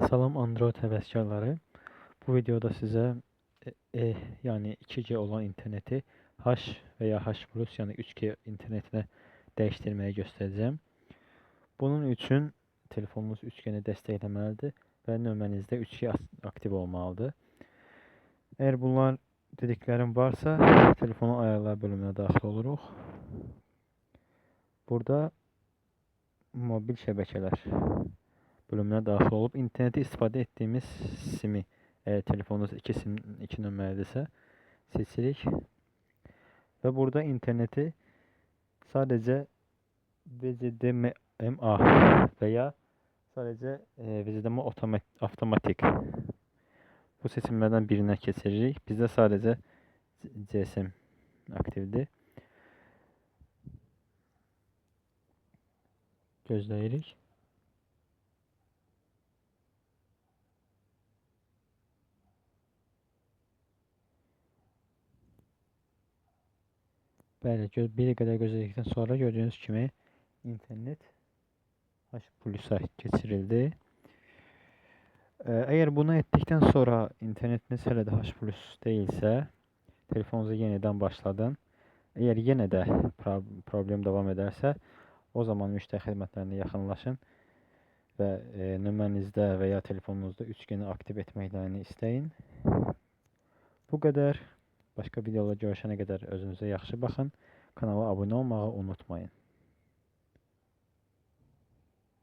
Salam Android həvəskarları. Bu videoda sizə yəni 2G olan interneti H və ya H+, yəni 3G internetinə dəyişdirməyi göstərəcəm. Bunun üçün telefonunuz 3G-ni dəstəkləməlidir və nömrənizdə 3G aktiv olmalıdır. Əgər bunlar dediklərim varsa, telefonun ayarlar bölümünə daxil oluruq. Burada mobil şəbəkələr bölümünə daxil olub interneti istifadə etdiyimiz simi, əgər telefonunuz iki sim, iki nömrəlidirsə, seçirik və burada interneti sadəcə WCDMA və ya sadəcə WCDMA avtomatik bu seçimlərdən birinə keçiririk. Bizdə sadəcə GSM aktivdir. Gözləyirik. Bəli, bir qədər gözlədikdən sonra gördüyünüz kimi internet H Plus-a keçirildi. Əgər bunu etdikdən sonra internetiniz hələ də H Plus deyilsə, telefonunuzu yenidən başladın. Əgər yenə də problem davam edərsə, o zaman müştəri xidmətlərinə yaxınlaşın və nömrənizdə və ya telefonunuzda 3G-ni aktiv etməklərini istəyin. Bu qədər. Başqa videolarda görüşənə qədər özünüzə yaxşı baxın. Kanala abunə olmağı unutmayın.